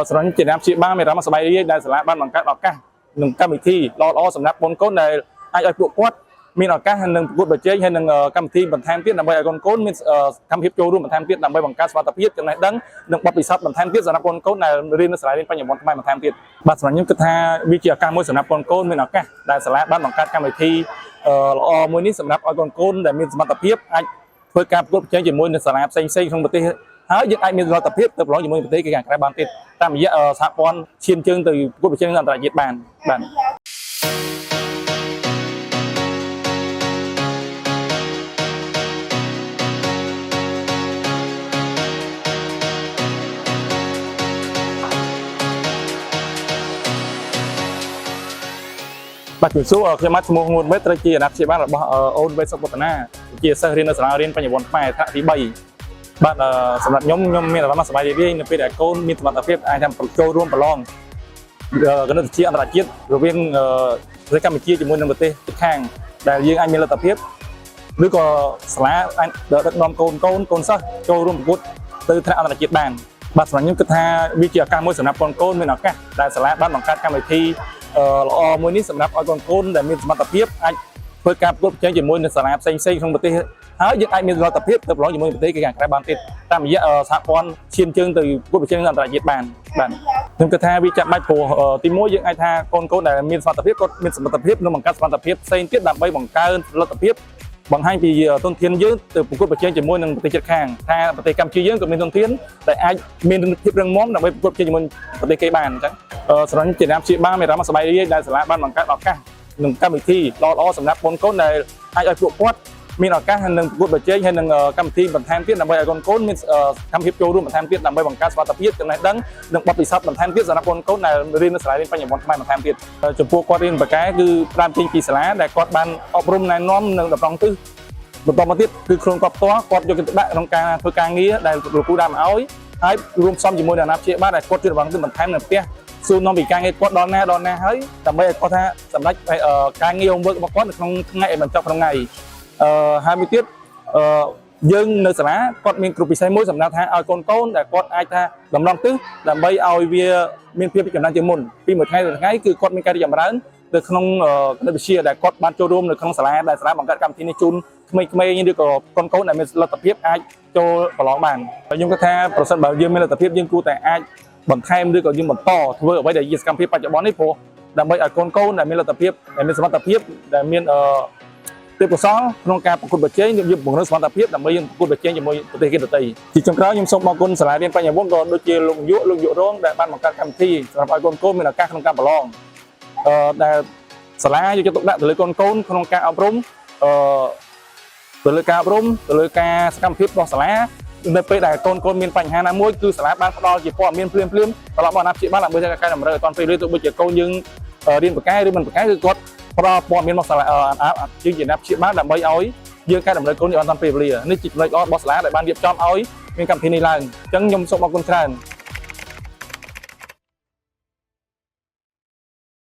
សម្រាប់ជាណាព្យាបាលមានអារម្មណ៍សប្បាយរីករាយដែលសាលាបានបង្កើតឱកាសនិងកម្មវិធីល្អៗសម្រាប់កូនកូនដែលអាចឲ្យពួកគាត់មានឱកាសនិងប្រកួតប្រជែងហើយនឹងកម្មវិធីបន្ថែមទៀតដើម្បីឲ្យកូនកូនមានកម្មភាពចូលរួមបន្ថែមទៀតដើម្បីបង្កើតសមត្ថភាពចំណេះដឹងនិងបទពិសោធន៍បន្ថែមទៀតសម្រាប់កូនកូនដែលរៀននៅសាលារៀនបញ្ញវន្តខ្មែរបន្ថែមទៀតបាទសម្រាប់ខ្ញុំគិតថាវាជាឱកាសមួយសម្រាប់កូនកូនមានឱកាសដែលសាលាបានបង្កើតកម្មវិធីល្អមួយនេះសម្រាប់ឲ្យកូនកូនដែលមានសមត្ថភាពអាចធ្វើការប្រកួតប្រជែងជាមួយនឹងសាលាផ្សេងៗក្នុងប្រទេសហើយយើងអាចមានលទ្ធភាពទៅប្រឡងជាមួយប្រទេសគេខាងក្រៅបានទៀតតាមរយៈសហព័ន្ធឈានជើងទៅប្រកួតប្រជែងអន្តរជាតិបានបាទ បាទជំរាបសួរខ្ញុំបាទឈ្មោះងួនមេតត្រូវជាអាណាព្យាបាលរបស់អូនវេសុកវឌ្ឍនាជាសិស្សរៀននៅសាលារៀនបញ្ញវន្តខ្មែរថ្នាក់ទី3បាទសម្រាប់ខ្ញុំខ្ញុំមានអារម្មណ៍សប្បាយរីករាយនៅពេលដែលកូនមានសមត្ថភាពអាចធ្វើចូលរួមប្រឡងគណិតវិទ្យាអន្តរជាតិរវាងប្រទេសកម្ពុជាជាមួយនឹងប្រទេសជិតខាងដែលយើងអាចមានលទ្ធភាពឬក៏សាលាអាចដឹកនាំកូនកូនកូនសិស្សចូលរួមប្រកួតទៅថ្នាក់អន្តរជាតិបានបាទសម្រាប់ខ្ញុំគិតថាវាជាឱកាសមួយសម្រាប់កូនកូនមានឱកាសដែលសាលាបានបង្កើតកម្មវិធីល្អមួយនេះសម្រាប់ឲ្យកូនកូនដែលមានសមត្ថភាពអាចធ្វើការប្រកួតប្រជែងជាមួយនឹងសាលាផ្សេងៗក្នុងប្រទេសហើយយើងអាចមានលទ្ធភាពទៅប្រឡងជាមួយប្រទេសគេខាងក្រៅបានទៀតតាមរយៈសហព័ន្ធឈានជើងទៅប្រកួតប្រជែងអន្តរជាតិបានបាទខ្ញុំគិតថាវាចាំបាច់ព្រោះទីមួយយើងអាចថាកូនកូនដែលមានសមត្ថភាពគាត់មានសមត្ថភាពក្នុងបង្កើតសមត្ថភាពផ្សេងទៀតដើម្បីបង្កើនលទ្ធភាពបង្ហាញពីធនធានយើងទៅប្រកួតប្រជែងជាមួយនឹងប្រទេសជិតខាងថាប្រទេសកម្ពុជាយើងក៏មានធនធានដែលអាចមានភាពរឹងមាំដើម្បីប្រកួតប្រជែងជាមួយប្រទេសគេបានអញ្ចឹងសម្រាប់ជាណាព្យាបាលមានអារម្មណ៍សប្បាយរីករាយដែលសាលាបានបង្កើតឱកាសនិងកម្មវិធីល្អៗសម្រាប់កូនកូនដែលអាចឲ្យពួកគាត់មានឱកាសនិងប្រកួតប្រជែងហើយនឹងកម្មវិធីបន្ថែមទៀតដើម្បីឲ្យកូនកូនមានកម្មភាពចូលរួមបន្ថែមទៀតដើម្បីបង្កើតសមត្ថភាពចំណេះដឹងនិងបទពិសោធន៍បន្ថែមទៀតសម្រាប់កូនកូនដែលរៀននៅសាលារៀនបញ្ញវន្តខ្មែរបន្ថែមទៀតចំពោះគាត់រៀនបកែគឺផ្ដើមចេញពីសាលាដែលគាត់បានអប់រំណែនាំនិងតម្រង់ទិសបន្តមកទៀតគឺខ្លួនគាត់ផ្ទាល់គាត់យកចិត្តទុកដាក់ក្នុងការធ្វើការងារដែលលោកគ្រូដាក់មកឲ្យហើយរួមផ្សំជាមួយនឹងអាណាព្យាបាលដែលគាត់ជួយរង្ទិសបន្ថែមនៅផ្ទះសួរនាំពីការងារគាត់ដល់ណាដល់ណាហើយដើម្បីឲ្យគាត់ថាសម្រេចការងារ homework របស់គាត់នៅក្នុងថ្ងៃឲ្យបញ្ចប់ក្នុងថ្ងៃហើយមួយទៀតយើងនៅសាលាគាត់មានគ្រូពិសេសមួយសម្រាប់ថាឲ្យកូនកូនដែលគាត់អាចថាតម្រង់ទិសដើម្បីឲ្យវាមានភាពចំណេញជាងមុនពីមួយថ្ងៃទៅថ្ងៃគឺគាត់មានការរីកចម្រើននៅក្នុងគណិតវិទ្យាដែលគាត់បានចូលរួមនៅក្នុងសាលាដែលសាលាបង្កើតកម្មវិធីនេះជូនក្មេងៗឬក៏កូនកូនដែលមានលទ្ធភាពអាចចូលប្រឡងបានខ្ញុំគិតថាប្រសិនបើយើងមានលទ្ធភាពយើងគួរតែអាចបន្ថែមឬក៏យើងបន្តធ្វើអ្វីដែលជាសកម្មភាពបច្ចុប្បន្ននេះព្រោះដើម្បីឲ្យកូនកូនដែលមានលទ្ធភាពដែលមានសមត្ថភាពដែលមានទេពកោសល្យក្នុងការប្រកួតប្រជែងយើងពង្រឹងសមត្ថភាពដើម្បីយើងប្រកួតប្រជែងជាមួយប្រទេសគេដទៃជាចុងក្រោយខ្ញុំសូមអរគុណសាលារៀនបញ្ញវន្តក៏ដូចជាលោកយុលោកយុរងដែលបានបង្កើតកម្មវិធីសម្រាប់ឲ្យកូនកូនមានឱកាសក្នុងការប្រឡងដែលសាលាយកចិត្តទុកដាក់ទៅលើកូនកូនក្នុងការអប់រំទៅលើការអប់រំទៅលើការសកម្មភាពរបស់សាលានៅពេលដែលកូនកូនមានបញ្ហាណាមួយគឺសាលាបានផ្ដល់ជាព័ត៌មានភ្លាមភ្លាមត្រឡប់មកអាណាព្យាបាលដើម្បីធ្វើការកែតម្រូវឲ្យទាន់ពេលវេលាទោះបីជាកូនយើងរៀនពូកែឬមិនពូកែគឺគាត់ផ្ដល់ព័ត៌មានមកសាលាយើងជាអាណាព្យាបាលដើម្បីឲ្យយើងកែតម្រូវកូនឲ្យបានទាន់ពេលវេលានេះជាចំណុចល្អរបស់សាលាដែលបានរៀបចំឲ្យមានកម្មវិធីនេះឡើងអញ្ចឹងខ្ញុំសូមអរគុណច្រើន។